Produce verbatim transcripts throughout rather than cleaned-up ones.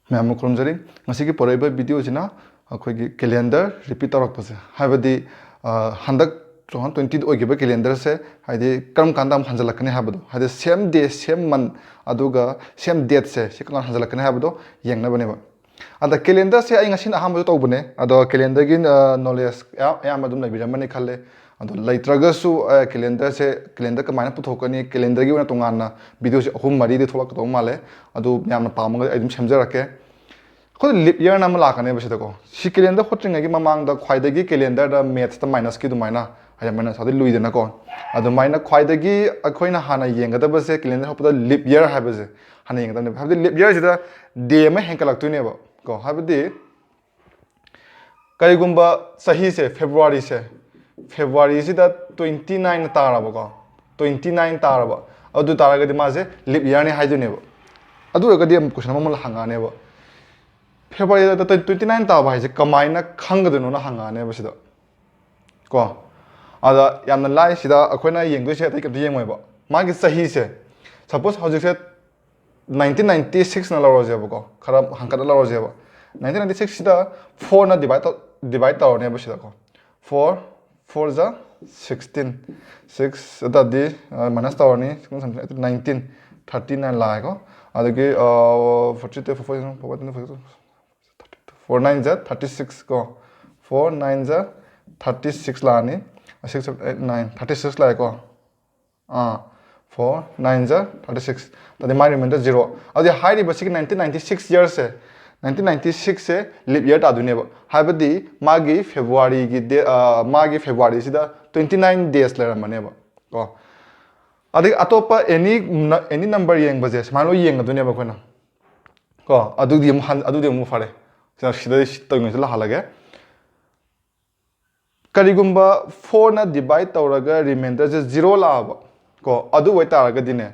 ꯃꯌꯥꯝ ꯑꯃ ꯈꯨꯔꯨꯝꯖꯔꯤ꯫ ꯉꯁꯤꯒꯤ ꯄꯣꯔꯛꯏꯕ ꯚꯤꯗꯤꯑꯣꯁꯤꯅ ꯑꯩꯈꯣꯏꯒꯤ ꯀꯦꯂꯦꯟꯗꯔ ꯔꯤꯄꯤꯠ ꯇꯧꯔꯛꯄꯁꯦ, ꯍꯥꯏꯕꯗꯤ, ꯑ, ꯍꯟꯗꯛ two thousand twenty ꯑꯣꯏꯈꯤꯕ ꯀꯦꯂꯦꯟꯗꯔꯁꯦ, ꯍꯥꯏꯗꯤ, ꯀꯔꯝ ꯀꯥꯟꯗ ꯑꯃꯨꯛ ꯍꯟꯖꯜꯂꯛꯀꯅꯤ ꯍꯥꯏꯕꯗꯣ, ꯍꯥꯏꯗꯤ, same day, same month, ꯑꯗꯨꯒ same dateꯁꯦ, ꯁꯤ ꯀꯔꯝ ꯀꯥꯟꯗ ꯍꯟꯖꯜꯂꯛꯀꯅꯤ ꯍꯥꯏꯕꯗꯣ ꯌꯦꯡꯅꯕꯅꯦꯕ꯫ ꯑꯗ ꯀꯦꯂꯦꯟꯗꯔꯁꯦ ꯑꯩ ꯉꯁꯤꯅ ꯑꯍꯥꯟꯕꯁꯨ ꯇꯧꯕꯅꯦ, ꯑꯗꯣ ꯀꯦꯂꯦꯟꯗꯔꯒꯤ, ꯑ, knowledge ꯑꯌꯥꯝ-, ꯑꯌꯥꯝꯕ ꯑꯗꯨꯝ ꯂꯩꯕꯤꯔꯝꯃꯅꯤ ꯈꯜꯂꯦ꯫ ꯑꯗꯣ ꯂꯩꯇ꯭ꯔꯒꯁꯨ, ꯑ, ꯀꯦꯂꯦꯟꯗꯔꯁꯦ, ꯀꯦꯂꯦꯟꯗꯔ ꯀꯃꯥꯏꯅ ꯄꯨꯊꯣꯛꯀꯅꯤ, ꯀꯦꯂꯦꯟꯗꯔꯒꯤ ꯑꯣꯏꯅ ꯇꯣꯉꯥꯟꯅ ꯚꯤꯗꯤꯑꯣꯁꯦ ꯑꯍꯨꯝ ꯃꯔꯤꯗꯤ ꯊꯣꯛꯂꯛꯀꯗꯧ ꯃꯥꯜꯂꯦ꯫ ꯑꯗꯨ ꯃꯌꯥꯝꯅ ꯄꯥꯝꯃꯒꯗꯤ ꯑꯩ ꯑꯗꯨꯝ ꯁꯦꯝꯖꯔꯛꯀꯦ꯫ ꯑꯩꯈꯣꯏꯗ ꯂꯤꯞ ꯌꯔꯅ ꯑꯃ ꯂꯥꯛꯀꯅꯦꯕ ꯁꯤꯗꯀꯣ꯫ ꯁꯤ ꯀꯦꯂꯦꯟꯗꯔ ꯍꯣꯠꯇ꯭ꯔꯤꯉꯩꯒꯤ ꯃꯃꯥꯡꯗ ꯈ꯭ꯋꯥꯏꯗꯒꯤ ꯀꯦꯂꯦꯟꯗꯔꯗ ꯃꯦꯠꯁꯇ ꯃꯥꯏꯅꯁꯀꯤ ꯑꯗꯨꯃꯥꯏꯅ, ꯍꯥꯏꯗꯤ ꯃꯥꯏꯅꯁ ꯍꯥꯏꯗꯤ ꯂꯨꯏꯗꯅꯀꯣ꯫ ꯑꯗꯨꯃꯥꯏꯅ ꯈ꯭ꯋꯥꯏꯗꯒꯤ ꯑꯩꯈꯣꯏꯅ ꯍꯥꯟꯅ ꯌꯦꯡꯒꯗꯕꯁꯦ, ꯀꯦꯂꯦꯟꯗꯔ ꯍꯣꯠꯄꯗ ꯂꯤꯞ ꯌꯔ ꯍꯥꯏꯕꯁꯦ ꯍꯥꯟꯅ ꯌꯦꯡꯒꯗꯕꯅꯦꯕ꯫ ꯍꯥꯏꯕꯗꯤ ꯂꯤꯞ ꯌꯔꯁꯤꯗ ꯗꯦ ꯑꯃ ꯍꯦꯟꯀꯠꯂꯛꯇꯣꯏꯅꯦꯕ ꯀꯣ꯫ ꯍꯥꯏꯕꯗꯤ ꯀꯔꯤꯒꯨꯝꯕ ꯆꯍꯤꯁꯦ, ꯐꯦꯕ꯭ꯔꯨꯋꯥꯔꯤꯁꯦ, ꯐꯦꯕ꯭ꯔꯨꯋꯥꯔꯤꯁꯤꯗ twenty nine ꯇꯥꯔꯕꯀꯣ, twenty nine ꯇꯥꯔꯕ, ꯑꯗꯨ ꯇꯥꯔꯒꯗꯤ ꯃꯥꯁꯦ ꯂꯤꯞ ꯌꯔꯅꯤ ꯍꯥꯏꯗꯣꯏꯅꯦꯕ꯫ ꯑꯗꯨ ꯑꯣꯏꯔꯒꯗꯤ ꯑꯃꯨꯛ ꯀꯣꯏꯁꯟ ꯑꯃ ꯍꯪꯉꯛꯑꯅꯦꯕ, ꯐꯦꯕ꯭ꯔꯨꯋꯥꯔꯤꯗ twenty nine ꯇꯥꯕ ꯍꯥꯏꯁꯦ ꯀꯃꯥꯏꯅ ꯈꯪꯒꯗꯣꯏꯅꯣꯅ ꯍꯪꯉꯛꯑꯅꯦꯕ ꯁꯤꯗ ꯀꯣ꯫ ꯑꯗ ꯌꯥꯝꯅ ꯂꯥꯏ, ꯁꯤꯗ ꯑꯩꯈꯣꯏꯅ ꯌꯦꯡꯗꯣꯏꯁꯦ ꯑꯇꯩ ꯀꯩꯝꯇ ꯌꯦꯡꯉꯣꯏꯕ, ꯃꯥꯒꯤ ꯆꯍꯤꯁꯦ꯫ Suppose ꯍꯧꯖꯤꯛꯁꯦ nineteen ninety sixꯅ ꯂꯧꯔꯁꯦꯕꯀꯣ, ꯈꯔ ꯍꯪꯀꯠꯅ ꯂꯧꯔꯁꯦꯕ꯫ Nineteen ninety sixꯁꯤꯗ fourꯅ divide ꯇꯧ-, divide ꯇꯧꯔꯅꯦꯕ ꯁꯤꯗꯀꯣ꯫ Four, four ꯖ sixteen, six ꯑꯗꯨꯗꯤ, ꯑ, ꯃꯥꯏꯅꯁ ꯇꯧꯔꯅꯤ, nineteen, thirty nine ꯂꯥꯛꯑꯦꯀꯣ꯫ ꯑꯗꯒꯤ, ꯑ, forty two, four nine ꯖ thirty six ꯀꯣ, four nine ꯖ thirty six ꯂꯥꯛꯑꯅꯤ, six, seven, eight, nine, thirty six ꯂꯥꯛꯑꯦꯀꯣ꯫ ꯑꯥ, four nine ꯖ thirty six, ꯑꯗꯨꯗꯤ ꯃꯥꯒꯤ ꯔꯤꯃꯥꯏꯟꯗꯔ zero꯫ ꯑꯗꯨꯗꯤ ꯍꯥꯏꯔꯤꯕ ꯁꯤꯒꯤ nineteen ninety six ꯌꯔꯁꯦ, nineteen ninety sixꯁꯦ ꯂꯤꯞ ꯌꯔ ꯇꯥꯗꯣꯏꯅꯦꯕ, ꯍꯥꯏꯕꯗꯤ ꯃꯥꯒꯤ ꯐꯦꯕ꯭ꯔꯨꯋꯥꯔꯤꯒꯤ ꯗꯦ, ꯑ, ꯃꯥꯒꯤ ꯐꯦꯕ꯭ꯔꯨꯋꯥꯔꯤꯁꯤꯗ twenty nine days ꯂꯩꯔꯝꯃꯅꯦꯕ ꯀꯣ꯫ ꯑꯗꯒꯤ ꯑꯇꯣꯞꯄ any, any number ꯌꯦꯡꯕꯁꯦ ꯁꯨꯃꯥꯏꯅ ꯂꯣꯏ ꯌꯦꯡꯒꯗꯣꯏꯅꯦꯕ ꯑꯩꯈꯣꯏꯅ ꯀꯣ꯫ ꯑꯗꯨꯗꯤ ꯑꯃꯨꯛ ꯍꯟ-, ꯑꯗꯨꯗꯤ ꯑꯃꯨꯛ ꯐꯔꯦ, ꯁꯤꯗ, ꯁꯤꯗ ꯇꯧꯔꯤꯉꯩꯁꯤꯗ ꯂꯥꯛꯍꯜꯂꯒꯦ꯫ ꯀꯔꯤꯒꯨꯝꯕ fourꯅ divide ꯇꯧꯔꯒ ꯔꯤꯃꯥꯏꯟꯗꯔꯁꯦ zero ꯂꯥꯛꯑꯕ ꯀꯣ, ꯑꯗꯨ ꯑꯣꯏꯇꯥꯔꯒꯗꯤꯅꯦ,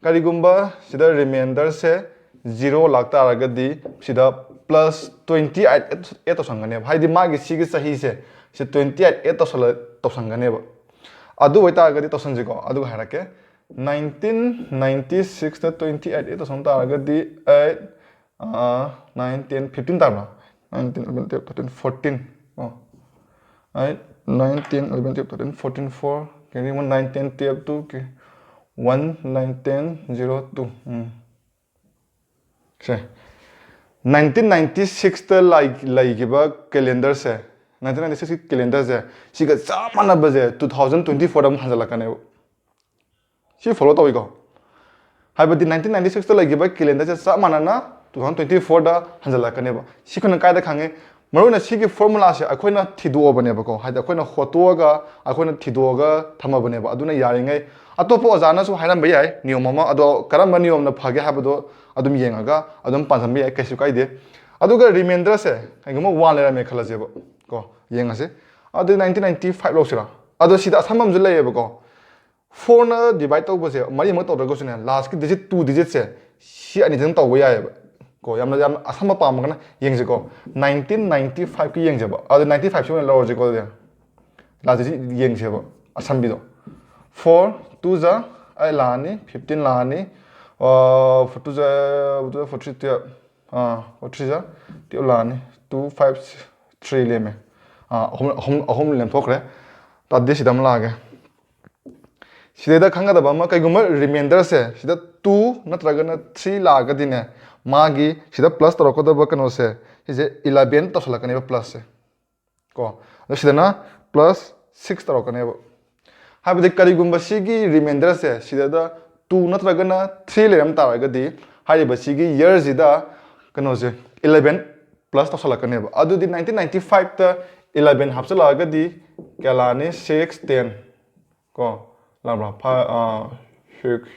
ꯀꯔꯤꯒꯨꯝꯕ ꯁꯤꯗ ꯔꯤꯃꯥꯏꯟꯗꯔꯁꯦ zero ꯂꯥꯛ ꯇꯥꯔꯒꯗꯤ ꯁꯤꯗ plus twenty eight add ꯇꯧꯁꯟꯒꯅꯦꯕ, ꯍꯥꯏꯗꯤ ꯃꯥꯒꯤ ꯁꯤꯒꯤ ꯆꯍꯤꯁꯦ, ꯁꯤ twenty eight add ꯇꯧꯁꯜꯂ-, ꯇꯧꯁꯟꯒꯅꯦꯕ꯫ ꯑꯗꯨ ꯑꯣꯏꯇꯥꯔꯒꯗꯤ ꯇꯧꯁꯟꯁꯤꯀꯣ, ꯑꯗꯨꯒ ꯍꯥꯏꯔꯛꯀꯦ꯫ Nineteen ninety sixꯇ twenty eight add ꯇꯧꯁꯟ ꯇꯥꯔꯒꯗꯤ eight nine ten fifteen ꯇꯥꯕ꯭ꯔꯥ? Nine ten eleven twelve thirteen fourteen. ꯑꯣ, ꯑꯩ nine ten eleven twelve thirteen fourteen four, ꯀꯔꯤ ꯑꯃ nine ten twelve two, ꯀꯦ one nine ten zero two꯫ ꯎꯝ, ꯁꯦ, nineteen ninety ꯁꯤꯛꯁꯇ ꯂꯩꯈꯤꯕ ꯀꯦꯂꯦꯟꯗꯔꯁꯦ, nineteen ninety ꯁꯤꯛꯁꯀꯤ ꯀꯦꯂꯦꯟꯗꯔꯁꯦ, ꯁꯤꯒ ꯆꯞ ꯃꯥꯟꯅꯕꯁꯦ ꯇꯨ ꯊꯥꯎꯖꯟ ꯇ꯭ꯋꯦꯟꯇꯤ ꯐꯣꯔꯗ ꯑꯃꯨꯛ ꯍꯟꯖꯜꯂꯛꯀꯅꯦꯕ꯫ ꯁꯤ ꯐꯣꯂꯣ ꯇꯧꯏꯀꯣ? ꯍꯥꯏꯕꯗꯤ ꯅꯥꯏꯟꯇꯤꯟ ꯅꯥꯏꯟꯇꯤ ꯁꯤꯛꯁꯇ ꯂꯩꯈꯤꯕ ꯀꯦꯂꯦꯟꯗꯔꯁꯦ ꯆꯞ ꯃꯥꯟꯅꯅ ꯇꯨ ꯊꯥꯎꯖꯟ ꯇ꯭ꯋꯦꯟꯇꯤ ꯐꯣꯔꯗ ꯍꯟꯖꯜꯂꯛꯀꯅꯦꯕ꯫ ꯁꯤ ꯑꯩꯈꯣꯏꯅ ꯀꯥꯏꯗ ꯈꯪꯉꯤ? ꯃꯔꯨꯑꯣꯏꯅ ꯁꯤꯒꯤ ꯐꯣꯔꯃꯨꯂꯥꯁꯦ ꯑꯩꯈꯣꯏꯅ ꯊꯤꯗꯣꯛꯑꯕꯅꯦꯕꯀꯣ, ꯍꯥꯏꯗꯤ ꯑꯩꯈꯣꯏꯅ ꯍꯣꯠꯇꯣꯛꯑꯒ, ꯑꯩꯈꯣꯏꯅ ꯊꯤꯗꯣꯛꯑꯒ ꯊꯝꯃꯕꯅꯦꯕ꯫ ꯑꯗꯨꯅ ꯌꯥꯔꯤꯉꯩ ꯑꯇꯣꯞꯄ ꯑꯣꯖꯥꯅꯁꯨ ꯍꯥꯏꯔꯝꯕ ꯌꯥꯏ ꯅꯤꯌꯣꯝ ꯑꯃ, ꯑꯗꯣ ꯀꯔꯝꯕ ꯅꯤꯌꯣꯝꯅ ꯐꯒꯦ ꯍꯥꯏꯕꯗꯣ ꯑꯗꯨꯝ ꯌꯦꯡꯉꯒ ꯑꯗꯨꯝ ꯄꯥꯟꯁꯤꯟꯕ ꯌꯥꯏ, ꯀꯩꯁꯨ ꯀꯥꯏꯗꯦ꯫ ꯑꯗꯨꯒ ꯔꯤꯃꯦꯟꯗꯔꯁꯦ ꯀꯩꯒꯨꯝꯕ ꯋꯥꯟ ꯂꯩꯔꯝꯃꯦ ꯈꯜꯂꯁꯦꯕ ꯀꯣ, ꯌꯦꯡꯉꯁꯤ꯫ ꯑꯗꯨ ꯅꯥꯏꯟꯇꯤꯟ ꯅꯥꯏꯟꯇꯤ ꯐꯥꯏꯚ ꯂꯧꯁꯤꯔꯥ? ꯑꯗꯣ ꯁꯤꯗ ꯑꯁꯝꯕ ꯑꯃꯁꯨ ꯂꯩꯌꯦꯕꯀꯣ, ꯐꯣꯔꯅ ꯗꯤꯚꯥꯏꯠ ꯇꯧꯕꯁꯦ ꯃꯔꯤꯃꯛ ꯇꯧꯗ꯭ꯔꯒꯁꯨꯅꯦ, ꯂꯥꯁꯀꯤ ꯗꯤꯖꯤꯠ ꯇꯨ ꯗꯤꯖꯤꯠꯁꯦ ꯁꯤ ꯑꯅꯤꯁꯤꯅ ꯇꯧꯕ ꯌꯥꯏꯑꯕ ꯀꯣ꯫ ꯌꯥꯝꯅ, ꯌꯥꯝꯅ ꯑꯁꯝꯕ ꯄꯥꯝꯃꯒꯅ ꯌꯦꯡꯁꯤꯀꯣ, ꯅꯥꯏꯟꯇꯤꯟ ꯅꯥꯏꯟꯇꯤ ꯐꯥꯏꯚꯀꯤ ꯌꯦꯡꯁꯦꯕ꯫ ꯑꯗꯣ ꯅꯥꯏꯟꯇꯤ ꯐꯥꯏꯚꯁꯤ ꯑꯣꯏꯅ ꯂꯧꯔꯁꯤꯀꯣ꯫ ꯑꯗꯨꯗꯤ ꯂꯥꯁ ꯗꯤꯖꯤꯠ ꯌꯦꯡꯁꯦꯕ, ꯑꯁꯝꯕꯤꯗꯣ꯫ ꯐꯣꯔ ꯇꯨ ꯖ ꯑꯩꯠ ꯂꯥꯛꯑꯅꯤ, ꯐꯤꯐꯇꯤꯟ ꯂꯥꯛꯑꯅꯤ, ꯐꯣꯔ ꯇꯨ ꯖ four three twelve, four three ꯖ ꯇꯨꯌꯦꯜꯞ ꯂꯥꯛꯑꯅꯤ, ꯇꯨ ꯐꯥꯏꯚ ꯊ꯭ꯔꯤ ꯂꯦꯝꯃꯦ꯫ ꯑꯥ, ꯑꯍꯨꯝ, ꯑꯍꯨꯝ, ꯑꯍꯨꯝ ꯂꯦꯝꯊꯣꯛꯈ꯭ꯔꯦ꯫ ꯇꯥꯗꯤ ꯁꯤꯗ ꯑꯃ ꯂꯥꯛꯑꯒꯦ꯫ ꯁꯤꯗꯩꯗ ꯈꯪꯒꯗꯕ ꯑꯃ, ꯀꯩꯒꯨꯝꯕ ꯔꯤꯃꯦꯟꯗꯔꯁꯦ ꯁꯤꯗ ꯇꯨ ꯅꯠꯇ꯭ꯔꯒꯅ ꯊ꯭ꯔꯤ ꯂꯥꯛꯑꯒꯗꯤꯅꯦ, ꯃꯥꯒꯤ ꯁꯤꯗ ꯄ꯭ꯂꯁ ꯇꯧꯔꯛꯀꯗꯕ ꯀꯩꯅꯣꯁꯦ, ꯁꯤꯁꯦ ꯏꯂꯚꯦꯟ ꯇꯧꯁꯜꯂꯛꯀꯅꯦꯕ, ꯄ꯭ꯂꯁꯁꯦ ꯀꯣ꯫ ꯑꯗꯣ ꯁꯤꯗꯅ ꯄ꯭ꯂꯁ ꯁꯤꯛꯁ ꯇꯧꯔꯛꯀꯅꯦꯕ꯫ ꯍꯥꯏꯕꯗꯤ ꯀꯔꯤꯒꯨꯝꯕ ꯁꯤꯒꯤ ꯔꯤꯃꯦꯟꯗꯔꯁꯦ ꯁꯤꯗ ꯇꯨ ꯅꯠꯇ꯭ꯔꯒꯅ ꯊ꯭ꯔꯤ ꯂꯩꯔꯝ ꯇꯥꯔꯒꯗꯤ, ꯍꯥꯏꯔꯤꯕ ꯁꯤꯒꯤ ꯌꯔꯁꯤꯗ ꯀꯩꯅꯣꯁꯦ ꯏꯂꯚꯦꯟ ꯄ꯭ꯂꯁ ꯇꯧꯁꯜꯂꯛꯀꯅꯦꯕ꯫ ꯑꯗꯨꯗꯤ ꯅꯥꯏꯟꯇꯤꯟ ꯅꯥꯏꯟꯇꯤ ꯐꯥꯏꯚꯇ ꯏꯂꯚꯦꯟ ꯍꯥꯞꯆꯤꯜꯂꯛꯑꯒꯗꯤ ꯀꯌꯥ ꯂꯥꯛꯑꯅꯤ? ꯁꯤꯛꯁ, ꯇꯦꯟ ꯀꯣ, ꯂꯥꯛꯄ꯭ꯔꯥ? Five, six,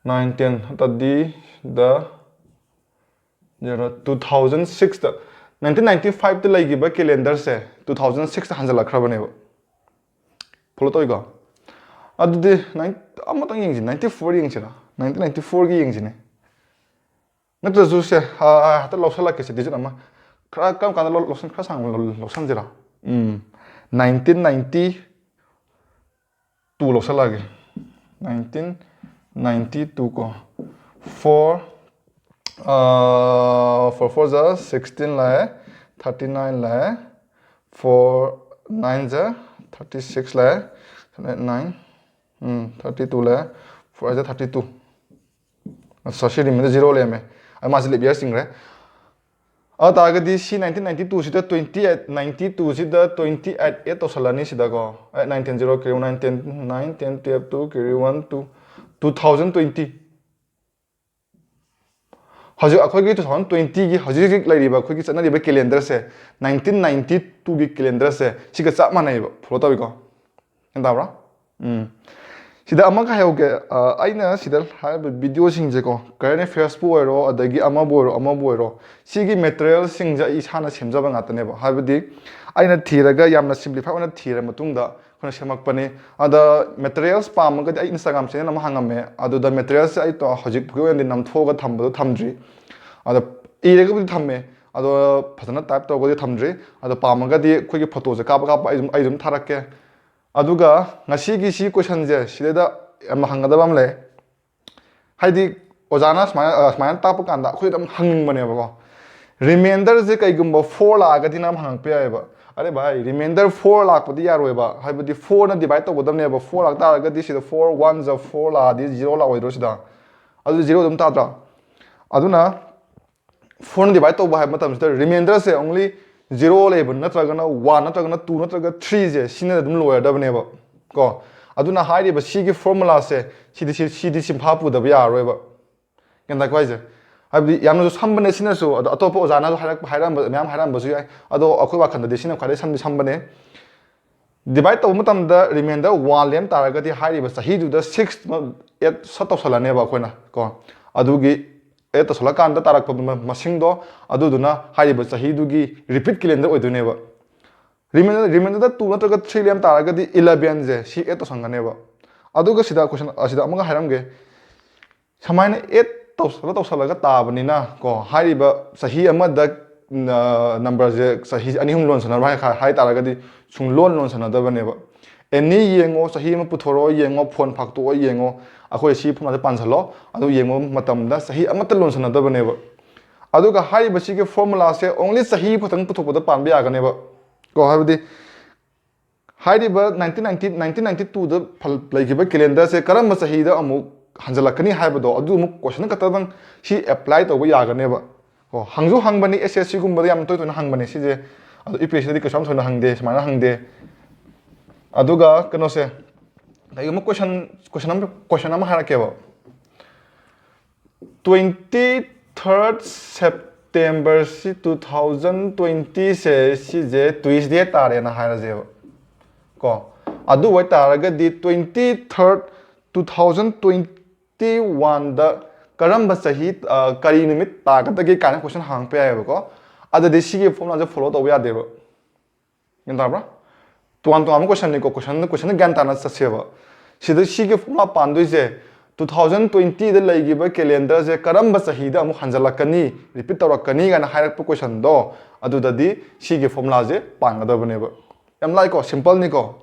nine, ten. ꯑꯗꯨꯗꯤ ꯗ ꯇꯨ ꯊꯥꯎꯖꯟ ꯁꯤꯛꯁꯇ, ꯅꯥꯏꯟꯇꯤꯟ ꯅꯥꯏꯟꯇꯤ ꯐꯥꯏꯚꯇ ꯂꯩꯈꯤꯕ ꯀꯦꯂꯦꯟꯗꯔꯁꯦ ꯇꯨ ꯊꯥꯎꯖꯟ ꯁꯤꯛꯁꯇ ꯍꯟꯖꯜꯂꯛꯈ꯭ꯔꯕꯅꯦꯕ꯫ ꯐꯣꯂꯣ ꯇꯧꯏꯀꯣ? ꯑꯗꯨꯗꯤ ꯅꯥꯏꯟ-, ꯑꯃꯇꯪ ꯌꯦꯡꯁꯤ, ꯅꯥꯏꯟꯇꯤ ꯐꯣꯔ ꯌꯦꯡꯁꯤꯔꯥ? ꯅꯥꯏꯟꯇꯤꯟ ꯅꯥꯏꯟꯇꯤ ꯐꯣꯔꯒꯤ ꯌꯦꯡꯁꯤꯅꯦ꯫ ꯅꯠꯇ꯭ꯔꯁꯨ ꯁꯦ, ꯑ, ꯑ, ꯍꯦꯛꯇ ꯂꯧꯁꯜꯂꯛꯀꯦꯁꯦ, ꯗꯤꯖꯤꯠ ꯑꯃ꯫ ꯈꯔ ꯀꯔꯝ ꯀꯥꯟꯗ ꯂꯧ-, ꯂꯧꯁꯟ-, ꯈꯔ ꯁꯥꯡꯅ ꯂꯧ-, ꯂꯧꯁꯟꯁꯤꯔꯥ? ꯎꯝ, ꯅꯥꯏꯟꯇꯤꯟ ꯅꯥꯏꯟꯇꯤ ꯇꯨ ꯂꯧꯁꯜꯂꯛꯑꯒꯦ꯫ ꯅꯥꯏꯟꯇꯤꯟ ꯅꯥꯏꯟꯇꯤ ꯇꯨ ꯀꯣ, ꯐꯣꯔ ꯐꯣꯔ ꯐꯣꯔ ꯖ ꯁꯤꯛꯁꯇꯤꯟ ꯂꯥꯛꯑꯦ, ꯊꯥꯔꯇꯤ ꯅꯥꯏꯟ ꯂꯥꯛꯑꯦ, ꯐꯣꯔ ꯅꯥꯏꯟ ꯖ ꯊꯥꯔꯇꯤ ꯁꯤꯛꯁ ꯂꯥꯛꯑꯦ, ꯅꯥꯏꯟ, ꯎꯝ, ꯊꯥꯔꯇꯤ ꯇꯨ ꯂꯥꯛꯑꯦ, ꯐꯣꯔ ꯑꯥꯏꯠ ꯖ ꯊꯥꯔꯇꯤ ꯇꯨ꯫ ꯑꯁ, ꯁꯤ ꯔꯤꯃꯦꯟꯗꯔ ꯖꯤꯔꯣ ꯂꯩꯔꯝꯃꯦ꯫ ꯑꯩ ꯃꯥꯁꯦ ꯂꯤꯞ ꯌꯔ ꯆꯤꯡꯈ꯭ꯔꯦ꯫ ꯑꯗꯨ ꯇꯥꯔꯒꯗꯤ ꯁꯤ ꯅꯥꯏꯟꯇꯤꯟ ꯅꯥꯏꯟꯇꯤ ꯇꯨꯁꯤꯗ ꯇ꯭ꯋꯦꯟꯇꯤ ꯑꯦꯠ, ꯅꯥꯏꯟꯇꯤ ꯇꯨꯁꯤꯗ ꯇ꯭ꯋꯦꯟꯇꯤ ꯑꯦꯠ ꯑꯦꯠ ꯇꯧꯁꯜꯂꯅꯤ ꯁꯤꯗꯀꯣ꯫ Eight, nine, ten, zero, carry nine, ten, nine, ten, twelve, two, carry one, two, two thousand twenty. ꯍꯧꯖꯤꯛ ꯑꯩꯈꯣꯏꯒꯤ ꯇꯨ ꯊꯥꯎꯖꯟ ꯇ꯭ꯋꯦꯟꯇꯤꯒꯤ ꯍꯧꯖꯤꯛ ꯍꯧꯖꯤꯛ ꯂꯩꯔꯤꯕ ꯑꯩꯈꯣꯏꯒꯤ ꯆꯠꯅꯔꯤꯕ ꯀꯦꯂꯦꯟꯗꯔꯁꯦ, ꯅꯥꯏꯟꯇꯤꯟ ꯅꯥꯏꯟꯇꯤ ꯇꯨꯒꯤ ꯀꯦꯂꯦꯟꯗꯔꯁꯦ ꯁꯤꯒ ꯆꯞ ꯃꯥꯟꯅꯩꯕ, ꯐꯣꯂꯣ ꯇꯧꯏꯀꯣ꯫ ꯒ꯭ꯌꯥꯟ ꯇꯥꯕ꯭ꯔꯥ? ꯎꯝ꯫ ꯁꯤꯗ ꯑꯃꯒ ꯍꯥꯏꯍꯧꯒꯦ, ꯑ, ꯑꯩꯅ ꯁꯤꯗ ꯍꯥꯏꯔꯤꯕ ꯚꯤꯗꯤꯑꯣꯁꯤꯡꯁꯦꯀꯣ, ꯀꯔꯦꯟ ꯑꯦꯐꯤꯌꯔꯁꯄꯨ ꯑꯣꯏꯔꯣ, ꯑꯗꯒꯤ ꯑꯃꯕꯨ ꯑꯣꯏꯔꯣ, ꯑꯃꯕꯨ ꯑꯣꯏꯔꯣ, ꯁꯤꯒꯤ ꯃꯦꯇꯔꯤꯌꯦꯜꯁꯤꯡꯁꯦ ꯑꯩ ꯏꯁꯥꯅ ꯁꯦꯝꯖꯕ ꯉꯥꯛꯇꯅꯦꯕ꯫ ꯍꯥꯏꯕꯗꯤ ꯑꯩꯅ ꯊꯤꯔꯒ ꯌꯥꯝꯅ ꯁꯤꯝꯄ꯭ꯂꯤꯐꯥꯏ ꯑꯣꯏꯅ ꯊꯤꯔ ꯃꯇꯨꯡꯗ ꯑꯩꯈꯣꯏꯅ ꯁꯦꯝꯃꯛꯄꯅꯤ꯫ ꯑꯗ ꯃꯦꯇꯔꯤꯌꯦꯜꯁ ꯄꯥꯝꯃꯒꯗꯤ ꯑꯩ ꯏꯟꯁꯇꯥꯒ꯭ꯔꯥꯝ ꯆꯦꯅꯦꯜ ꯑꯃ ꯍꯥꯡꯉꯝꯃꯦ, ꯑꯗꯨꯗ ꯃꯦꯇꯔꯤꯌꯦꯜꯁꯦ ꯑꯩ ꯇꯣ-, ꯍꯧꯖꯤꯛ ꯐꯥꯎꯒꯤ ꯑꯣꯏꯅꯗꯤ ꯅꯝꯊꯣꯛꯑꯒ ꯊꯝꯕꯗꯣ ꯊꯝꯗ꯭ꯔꯤ꯫ ꯑꯗ ꯏꯔꯒꯕꯨꯗꯤ ꯊꯝꯃꯦ, ꯑꯗꯣ ꯐꯖꯅ ꯇꯥꯏꯞ ꯇꯧꯔꯒꯗꯤ ꯊꯝꯗ꯭ꯔꯤ꯫ ꯑꯗꯣ ꯄꯥꯝꯃꯒꯗꯤ ꯑꯩꯈꯣꯏꯒꯤ ꯐꯣꯇꯣꯁꯦ ꯀꯥꯞꯄ ꯀꯥꯞꯄ ꯑꯩ ꯑꯗꯨꯝ, ꯑꯩ ꯑꯗꯨꯝ ꯊꯥꯔꯛꯀꯦ꯫ ꯑꯗꯨꯒ ꯉꯁꯤꯒꯤ ꯁꯤ ꯀꯣꯏꯁꯟꯁꯦ ꯁꯤꯗꯩꯗ ꯌꯥꯝꯅ ꯍꯪꯒꯗꯕ ꯑꯃ ꯂꯩ꯫ ꯍꯥꯏꯗꯤ ꯑꯣꯖꯥꯅ ꯁꯨꯃꯥꯏꯅ, ꯑ, ꯁꯨꯃꯥꯏꯅ ꯇꯥꯛꯄ ꯀꯥꯟꯗ ꯑꯩꯈꯣꯏꯗ ꯑꯗꯨꯝ ꯍꯪꯅꯤꯡꯕꯅꯦꯕꯀꯣ꯫ ꯔꯤꯃꯦꯟꯗꯔꯁꯦ ꯀꯩꯒꯨꯝꯕ ꯐꯣꯔ ꯂꯥꯛꯑꯒꯗꯤ ꯅꯪ ꯍꯪꯉꯛꯄ ꯌꯥꯏꯑꯕ, "ꯑꯔꯦ ꯚꯥꯏ, ꯔꯤꯃꯦꯟꯗꯔ ꯐꯣꯔ ꯂꯥꯛꯄꯗꯤ ꯌꯥꯔꯣꯏꯕ, ꯍꯥꯏꯕꯗꯤ ꯐꯣꯔꯅ ꯗꯤꯚꯥꯏꯠ ꯇꯧꯒꯗꯕꯅꯦꯕ, ꯐꯣꯔ ꯂꯥꯛꯇꯥꯔꯒꯗꯤ ꯁꯤꯗ ꯐꯣꯔ ꯋꯥꯟ ꯖ ꯐꯣꯔ ꯂꯥꯛꯑꯗꯤ ꯖꯤꯔꯣ ꯂꯥꯛꯑꯣꯏꯗ꯭ꯔꯣ ꯁꯤꯗ?" ꯑꯗꯨ ꯖꯤꯔꯣ ꯑꯗꯨꯝ ꯇꯥꯗ꯭ꯔꯥ? ꯑꯗꯨꯅ ꯐꯣꯔꯅ ꯗꯤꯚꯥꯏꯠ ꯇꯧꯕ ꯍꯥꯏꯕ ꯃꯇꯝꯁꯤꯗ ꯔꯤꯃꯦꯟꯗꯔꯁꯦ only ꯖꯤꯔꯣ ꯂꯩꯕ ꯅꯠꯇ꯭ꯔꯒꯅ ꯋꯥꯟ ꯅꯠꯇ꯭ꯔꯒꯅ ꯇꯨ ꯅꯠꯇ꯭ꯔꯒ ꯊ꯭ꯔꯤꯁꯦ ꯁꯤꯅ ꯑꯗꯨꯝ ꯂꯣꯏꯔꯗꯕꯅꯦꯕ ꯀꯣ꯫ ꯑꯗꯨꯅ ꯍꯥꯏꯔꯤꯕ ꯁꯤꯒꯤ ꯐꯣꯔꯃꯨꯂꯥꯁꯦ ꯁꯤꯗꯤ, ꯁꯤ-, ꯁꯤꯗꯤ ꯁꯤꯝꯐꯥ ꯄꯨꯗꯕ ꯌꯥꯔꯔꯣꯏꯕ꯫ ꯒ꯭ꯌꯥꯟ ꯇꯥꯏꯀꯣ ꯍꯥꯏꯁꯦ? ꯍꯥꯏꯕꯗꯤ ꯌꯥꯝꯅꯁꯨ ꯁꯝꯕꯅꯦ ꯁꯤꯅꯁꯨ, ꯑꯗꯣ ꯑꯇꯣꯞꯄ ꯑꯣꯖꯥꯅꯁꯨ ꯍꯥꯏꯔꯛꯄ, ꯍꯥꯏꯔꯝꯕ, ꯃꯌꯥꯝ ꯍꯥꯏꯔꯝꯕꯁꯨ ꯌꯥꯏ꯫ ꯑꯗꯣ ꯑꯩꯈꯣꯏ ꯋꯥꯈꯜꯗꯗꯤ ꯁꯤꯅ ꯈ꯭ꯋꯥꯏꯗꯩ ꯁꯝꯗꯤ ꯁꯝꯕꯅꯦ꯫ ꯗꯤꯚꯥꯏꯠ ꯇꯧꯕ ꯃꯇꯝꯗ ꯔꯤꯃꯦꯟꯗꯔ ꯋꯥꯟ ꯂꯦꯝ ꯇꯥꯔꯒꯗꯤ ꯍꯥꯏꯔꯤꯕ ꯆꯍꯤꯗꯨꯗ ꯁꯤꯛꯁ ꯑꯦꯠ ꯁꯠ ꯇꯧꯁꯜꯂꯅꯦꯕ ꯑꯩꯈꯣꯏꯅ ꯀꯣ꯫ ꯑꯗꯨꯒꯤ ꯑꯦꯠ ꯇꯧꯁꯜꯂꯀꯥꯟꯗ ꯇꯥꯔꯛꯄ ꯃ-, ꯃꯁꯤꯡꯗꯣ, ꯑꯗꯨꯗꯨꯅ ꯍꯥꯏꯔꯤꯕ ꯆꯍꯤꯗꯨꯒꯤ ꯔꯤꯄꯤꯠ ꯀꯦꯂꯦꯟꯗꯔ ꯑꯣꯏꯗꯣꯏꯅꯦꯕ꯫ ꯔꯤꯃꯦꯟꯗꯔ, ꯔꯤꯃꯦꯟꯗꯔꯗ ꯇꯨ ꯅꯠꯇ꯭ꯔꯒ ꯊ꯭ꯔꯤ ꯂꯦꯝ ꯇꯥꯔꯒꯗꯤ ꯏꯂꯚꯦꯟꯁꯦ ꯁꯤ ꯑꯦꯠ ꯇꯧꯁꯟꯒꯅꯦꯕ꯫ ꯑꯗꯨꯒ ꯁꯤꯗ ꯀꯣꯏꯁꯟ ꯑꯁꯤꯗ ꯑꯃꯒ ꯍꯥꯏꯔꯝꯒꯦ꯫ ꯁꯨꯃꯥꯏꯅ ꯑꯦꯠ ꯇꯧꯁꯜꯂ ꯇꯧꯁꯜꯂꯒ ꯇꯥꯕꯅꯤꯅ ꯀꯣ, ꯍꯥꯏꯔꯤꯕ ꯆꯍꯤ ꯑꯃꯗ, ꯑ, ꯅꯝꯕꯔꯁꯦ ꯆꯍꯤ ꯑꯅꯤ ꯑꯍꯨꯝ ꯂꯣꯟꯁꯟꯅꯕ ꯍꯥꯏ-, ꯍꯥꯏ ꯇꯥꯔꯒꯗꯤ ꯁꯨꯡꯂꯣꯟ ꯂꯣꯟꯁꯟꯅꯗꯕꯅꯦꯕ꯫ ꯑꯦꯅꯤ ꯌꯦꯡꯉꯣ, ꯆꯍꯤ ꯑꯃ ꯄꯨꯊꯣꯔꯛꯑꯣ ꯌꯦꯡꯉꯣ, ꯐꯣꯟ ꯐꯥꯛꯇꯣꯛꯑꯣ ꯌꯦꯡꯉꯣ, ꯑꯩꯈꯣꯏ ꯁꯤ ꯐꯣꯔꯃꯨꯂꯥꯁꯦ ꯄꯥꯟꯁꯤꯜꯂꯣ꯫ ꯑꯗꯨ ꯌꯦꯡꯕ ꯃꯇꯝꯗ ꯆꯍꯤ ꯑꯃꯠꯇ ꯂꯣꯟꯁꯤꯟꯅꯗꯕꯅꯦꯕ꯫ ꯑꯗꯨꯒ ꯍꯥꯏꯔꯤꯕꯁꯤꯒꯤ ꯐꯣꯔꯃꯨꯂꯥꯁꯦ only ꯆꯍꯤ ꯈꯛꯇꯪ ꯄꯨꯊꯣꯛꯄꯗ ꯄꯥꯟꯕ ꯌꯥꯒꯅꯦꯕ꯫ ꯀꯣ, ꯍꯥꯏꯕꯗꯤ ꯍꯥꯏꯔꯤꯕ ꯅꯥꯏꯟꯇꯤꯟ ꯅꯥꯏꯟꯇꯤ, ꯅꯥꯏꯟꯇꯤꯟ ꯅꯥꯏꯟꯇꯤ ꯇꯨꯗ ꯐꯜ-, ꯂꯩꯈꯤꯕ ꯀꯦꯂꯦꯟꯗꯔꯁꯦ ꯀꯔꯝꯕ ꯆꯍꯤꯗ ꯑꯃꯨꯛ ꯍꯟꯖꯜꯂꯛꯀꯅꯤ ꯍꯥꯏꯕꯗꯣ, ꯑꯗꯨ ꯑꯃꯨꯛ ꯀꯣꯏꯁꯟ ꯈꯛꯇꯗꯪ ꯁꯤ ꯑꯦꯄ꯭ꯂꯥꯏ ꯇꯧꯕ ꯌꯥꯒꯅꯦꯕ꯫ ꯀꯣ, ꯍꯪꯁꯨ ꯍꯪꯕꯅꯤ, ꯑꯦꯁ ꯑꯦꯁ ꯁꯤꯒꯨꯝꯕꯗ ꯌꯥꯝ ꯇꯣꯏ ꯇꯣꯏꯅ ꯍꯪꯕꯅꯦ ꯁꯤꯁꯦ꯫ ꯑꯗꯣ ꯌꯨ ꯄꯤ ꯑꯦꯁ ꯁꯤꯗꯗꯤ ꯀꯩꯁꯨ ꯌꯥꯝ ꯊꯣꯏꯅ ꯍꯪꯗꯦ, ꯁꯨꯃꯥꯏꯅ ꯍꯪꯗꯦ꯫ ꯑꯗꯨꯒ ꯀꯩꯅꯣꯁꯦ, ꯀꯩꯒꯨꯝꯕ ꯀꯣꯏꯁꯟ, ꯀꯣꯏꯁꯟ ꯑꯃ, ꯀꯣꯏꯁꯟ ꯑꯃ ꯍꯥꯏꯔꯛꯀꯦꯕ꯫ Twenty third September ꯁꯤ two thousand twenty ꯁꯦ, ꯁꯤꯁꯦ Tuesday ꯇꯥꯔꯦꯅ ꯍꯥꯏꯔꯁꯦꯕ꯫ ꯀꯣ, ꯑꯗꯨ ꯑꯣꯏꯇꯥꯔꯒꯗꯤ twenty third two thousand twenty one ꯗ ꯀꯔꯝꯕ ꯆꯍꯤ, ꯑ, ꯀꯔꯤ ꯅꯨꯃꯤꯠ ꯇꯥꯒꯗꯒꯦ ꯀꯥꯏꯅ ꯀꯣꯏꯁꯟ ꯍꯪꯉꯛꯄ ꯌꯥꯏꯑꯕꯀꯣ꯫ ꯑꯗꯨꯗꯤ ꯁꯤꯒꯤ ꯐꯣꯔꯃꯨꯂꯥꯁꯦ ꯐꯣꯂꯣ ꯇꯧꯕ ꯌꯥꯗꯦꯕ꯫ ꯒ꯭ꯌꯥꯟ ꯇꯥꯕ꯭ꯔꯥ? ꯇꯣꯉꯥꯟ ꯇꯣꯉꯥꯟꯕ ꯀꯣꯏꯁꯟꯅꯤꯀꯣ, ꯀꯣꯏꯁꯟ, ꯀꯣꯏꯁꯟꯗ ꯒ꯭ꯌꯥꯟ ꯇꯥꯅ ꯆꯠꯁꯦꯕ꯫ ꯁꯤꯗ ꯁꯤꯒꯤ ꯐꯣꯔꯃꯨꯂꯥ ꯄꯥꯟꯗꯣꯏꯁꯦ, two thousand twenty ꯗ ꯂꯩꯈꯤꯕ ꯀꯦꯂꯦꯟꯗꯔꯁꯦ ꯀꯔꯝꯕ ꯆꯍꯤꯗ ꯑꯃꯨꯛ ꯍꯟꯖꯜꯂꯛꯀꯅꯤ, ꯔꯤꯄꯤꯠ ꯇꯧꯔꯛꯀꯅꯤ ꯀꯥꯏꯅ ꯍꯥꯏꯔꯛꯄ ꯀꯣꯏꯁꯟꯗꯣ, ꯑꯗꯨꯗꯗꯤ ꯁꯤꯒꯤ ꯐꯣꯔꯃꯨꯂꯥꯁꯦ ꯄꯥꯟꯒꯗꯕꯅꯦꯕ꯫ ꯌꯥꯝ ꯂꯥꯏꯀꯣ, ꯁꯤꯝꯄꯜꯅꯤꯀꯣ꯫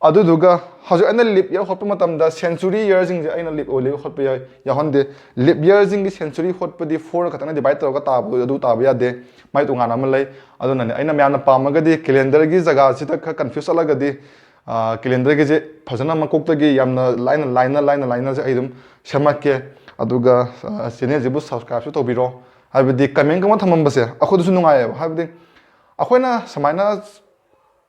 ꯑꯗꯨꯗꯨꯒ ꯍꯧꯖꯤꯛ ꯑꯩꯅ ꯂꯤꯞ ꯌꯔ ꯍꯣꯠꯄ ꯃꯇꯝꯗ ꯁꯦꯟꯆꯨꯔꯤ ꯌꯔꯁꯤꯡꯁꯦ ꯑꯩꯅ ꯂꯤꯞ ꯑꯣꯏ, ꯂꯤꯞ ꯍꯣꯠꯄ ꯌꯥꯏ, ꯌꯥꯎꯍꯟꯗꯦ꯫ ꯂꯤꯞ ꯌꯔꯁꯤꯡꯒꯤ ꯁꯦꯟꯆꯨꯔꯤ ꯍꯣꯠꯄꯗꯤ ꯐꯣꯔ ꯈꯛꯇꯅ ꯗꯤꯚꯥꯏꯠ ꯇꯧꯔꯒ ꯇꯥꯕꯗꯣ ꯑꯗꯨ ꯇꯥꯕ ꯌꯥꯗꯦ, ꯃꯥꯏ ꯇꯣꯉꯥꯟꯅ ꯑꯃ ꯂꯩ꯫ ꯑꯗꯨꯅꯅꯦ ꯑꯩꯅ ꯃꯌꯥꯝꯅ ꯄꯥꯝꯃꯒꯗꯤ ꯀꯦꯂꯦꯟꯗꯔꯒꯤ ꯖꯒꯥꯁꯤꯗ ꯈꯔ ꯀꯟꯐ꯭ꯌꯨꯁ ꯆꯠꯂꯒꯗꯤ, ꯑ, ꯀꯦꯂꯦꯟꯗꯔꯒꯤꯁꯦ ꯐꯖꯅ ꯃꯀꯣꯛꯇꯒꯤ ꯌꯥꯝꯅ ꯂꯥꯏꯅ, ꯂꯥꯏꯅ, ꯂꯥꯏꯅ, ꯂꯥꯏꯅꯁꯦ ꯑꯩ ꯑꯗꯨꯝ ꯁꯦꯝꯃꯛꯀꯦ꯫ ꯑꯗꯨꯒ, ꯑ, ꯆꯦꯅꯦꯜꯁꯤꯕꯨ ꯁꯕꯁꯀ꯭ꯔꯥꯏꯕꯁꯨ ꯇꯧꯕꯤꯔꯣ, ꯍꯥꯏꯕꯗꯤ ꯀꯃꯦꯟꯒꯨꯝꯕ ꯊꯝꯃꯝꯕꯁꯦ ꯑꯩꯈꯣꯏꯗꯁꯨ ꯅꯨꯡꯉꯥꯏꯌꯦꯕ꯫ ꯍꯥꯏꯕꯗꯤ ꯑꯩꯈꯣꯏꯅ ꯁꯨꯃꯥꯏꯅ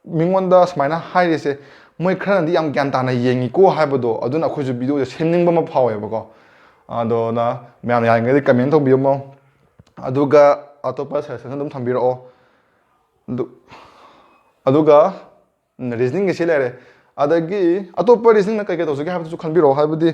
ꯃꯤꯉꯣꯟꯗ ꯁꯨꯃꯥꯏꯅ ꯍꯥꯏꯔꯤꯁꯦ, ꯃꯣꯏ ꯈꯔꯅꯗꯤ ꯌꯥꯝ ꯒ꯭ꯌꯥꯟ ꯇꯥꯅ ꯌꯦꯡꯉꯤꯀꯣ ꯍꯥꯏꯕꯗꯣ, ꯑꯗꯨꯅ ꯑꯩꯈꯣꯏꯁꯨ ꯚꯤꯗꯤꯑꯣꯁꯦ ꯁꯦꯝꯅꯤꯡꯕ ꯑꯃ ꯐꯥꯎꯋꯦꯕꯀꯣ꯫ ꯑꯗꯨꯅ ꯃꯌꯥꯝꯅ ꯌꯥꯔꯤꯉꯩꯗꯤ ꯀꯃꯦꯟ ꯇꯧꯕꯤꯔꯝꯃꯣ, ꯑꯗꯨꯒ ꯑꯇꯣꯞꯄ ꯁꯖꯦꯁꯟ ꯑꯗꯨꯝ ꯊꯝꯕꯤꯔꯛꯑꯣ꯫ ꯑꯗꯨ-, ꯑꯗꯨꯒ ꯔꯤꯖꯅꯤꯡꯒꯤ ꯁꯤ ꯂꯩꯔꯦ꯫ ꯑꯗꯒꯤ ꯑꯇꯣꯞꯄ ꯔꯤꯖꯅꯤꯡꯅ ꯀꯩ ꯀꯩ ꯇꯧꯁꯤꯒꯦ ꯍꯥꯏꯕꯗꯨꯁꯨ ꯈꯟꯕꯤꯔꯛꯑꯣ꯫ ꯍꯥꯏꯕꯗꯤ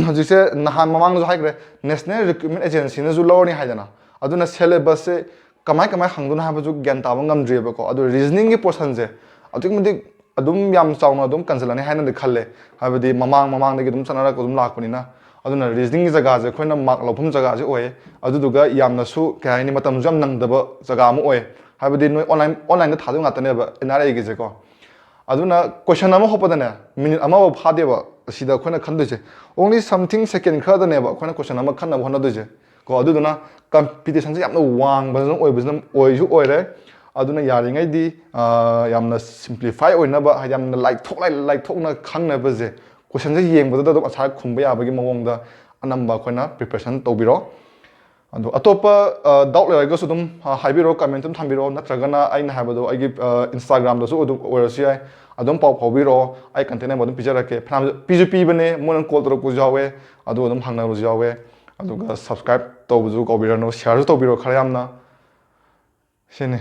ꯍꯧꯖꯤꯛꯁꯦ ꯅꯍꯥꯟ ꯃꯃꯥꯡꯗꯁꯨ ꯍꯥꯏꯈ꯭ꯔꯦ, ꯅꯦꯁꯅꯦꯜ ꯔꯤꯀ꯭ꯔꯨꯠꯃꯦꯟ ꯑꯦꯖꯦꯟꯁꯤꯅꯁꯨ ꯂꯧꯔꯅꯤ ꯍꯥꯏꯗꯅ꯫ ꯑꯗꯨꯅ ꯁꯦꯂꯦꯕꯁꯁꯦ ꯀꯃꯥꯏ ꯀꯃꯥꯏ ꯍꯪꯗꯣꯏꯅꯣ ꯍꯥꯏꯕꯁꯨ ꯒ꯭ꯌꯥꯟ ꯇꯥꯕ ꯉꯝꯗ꯭ꯔꯤꯑꯕꯀꯣ꯫ ꯑꯗꯣ ꯔꯤꯖꯅꯤꯡꯒꯤ ꯄꯣꯔꯁꯟꯁꯦ ꯑꯗꯨꯛꯀꯤ ꯃꯇꯤꯛ ꯑꯗꯨꯝ ꯌꯥꯝ ꯆꯥꯎꯅ ꯑꯗꯨꯝ ꯀꯟꯁꯤꯜꯂꯅꯤ ꯍꯥꯏꯅꯗꯤ ꯈꯜꯂꯦ, ꯍꯥꯏꯕꯗꯤ ꯃꯃꯥꯡ ꯃꯃꯥꯡꯗꯒꯤ ꯑꯗꯨꯝ ꯆꯠꯅꯔꯛꯄ ꯑꯗꯨꯝ ꯂꯥꯛꯄꯅꯤꯅ꯫ ꯑꯗꯨꯅ ꯔꯤꯖꯅꯤꯡꯒꯤ ꯖꯒꯥꯁꯦ ꯑꯩꯈꯣꯏꯅ ꯃꯥꯔꯛ ꯂꯧꯐꯝ ꯖꯒꯥꯁꯦ ꯑꯣꯏꯌꯦ꯫ ꯑꯗꯨꯗꯨꯒ ꯌꯥꯝꯅꯁꯨ, ꯀꯩ ꯍꯥꯏꯅꯤ, ꯃꯇꯝꯁꯨ ꯌꯥꯝ ꯅꯪꯗꯕ ꯖꯒꯥ ꯑꯃ ꯑꯣꯏ꯫ ꯍꯥꯏꯕꯗꯤ ꯅꯣꯏ ꯑꯣꯟꯂꯥꯏꯟ, ꯑꯣꯟꯂꯥꯏꯟꯗ ꯊꯥꯗꯣꯏ ꯉꯥꯛꯇꯅꯦꯕ ꯑꯦꯟ ꯑꯥꯔ ꯑꯦꯒꯤꯁꯦꯀꯣ꯫ ꯑꯗꯨꯅ question ꯑꯃ ꯍꯣꯠꯄꯗꯅꯦ, ꯃꯤꯅꯤꯠ ꯑꯃꯐꯥꯎ ꯐꯥꯗꯦꯕ꯫ ꯑꯁꯤꯗ ꯑꯩꯈꯣꯏꯅ ꯈꯟꯗꯣꯏꯁꯦ only something second ꯈꯔꯗꯅꯦꯕ ꯑꯩꯈꯣꯏꯅ question ꯑꯃ ꯈꯟꯅꯕ ꯍꯣꯠꯅꯗꯣꯏꯁꯦ ꯀꯣ꯫ ꯑꯗꯨꯗꯨꯅ competitionꯁꯦ ꯌꯥꯝꯅ ꯋꯥꯡꯕꯁꯤꯅ ꯑꯣꯏꯕꯁꯤꯅ ꯑꯣꯏꯁꯨ ꯑꯣꯏꯔꯦ꯫ ꯑꯗꯨꯅ ꯌꯥꯔꯤꯉꯩꯗꯤ ꯑ, ꯌꯥꯝꯅ simplify ꯑꯣꯏꯅꯕ, ꯍꯥꯏꯗꯤ ꯌꯥꯝꯅ ꯂꯥꯏꯊꯣꯛ ꯂꯥꯏ- ꯂꯥꯏꯊꯣꯛꯅ ꯈꯪꯅꯕꯁꯦ, questionꯁꯦ ꯌꯦꯡꯕꯗꯨꯗ ꯑꯗꯨꯝ answer ꯈꯨꯝꯕ ꯌꯥꯕꯒꯤ ꯃꯑꯣꯡꯗ ꯑꯅꯝꯕ ꯑꯩꯈꯣꯏꯅ preparation ꯇꯧꯕꯤꯔꯣ꯫ ꯑꯗꯣ ꯑꯇꯣꯞꯄ doubt ꯂꯩꯔꯒꯁꯨ ꯑꯗꯨꯝ ꯍꯥꯏꯕꯤꯔꯣ, comment ꯑꯗꯨꯝ ꯊꯝꯕꯤꯔꯣ, ꯅꯠꯇ꯭ꯔꯒꯅ ꯑꯩꯅ ꯍꯥꯏꯕꯗꯣ ꯑꯩꯒꯤ Instagramꯗꯁꯨ ꯑꯗꯨꯝ ꯑꯣꯏꯔꯁꯨ ꯌꯥꯏ꯫ ꯑꯗꯨꯝ ꯄꯥꯎ ꯐꯥꯎꯕꯤꯔꯛꯑꯣ, ꯑꯩ contact number ꯑꯗꯨꯝ ꯄꯤꯖꯔꯛꯀꯦ꯫ ꯐꯅꯌꯥꯝ ꯄꯤꯁꯨ ꯄꯤꯕꯅꯦ, ꯃꯣꯏꯅ call ꯇꯧꯔꯛꯄꯁꯨ ꯌꯥꯎꯋꯦ꯫ ꯑꯗꯨ ꯑꯗꯨꯝ ꯍꯪꯅꯕꯁꯨ ꯌꯥꯎꯋꯦ꯫ ꯑꯗꯨꯒ subscribe ꯇꯧꯕꯁꯨ ꯀꯥꯎꯕꯤꯔꯅꯨ, shareꯁꯨ ꯇꯧꯕꯤꯔꯣ ꯈꯔ ꯌꯥꯝꯅ꯫ ꯁꯤꯅꯤ꯫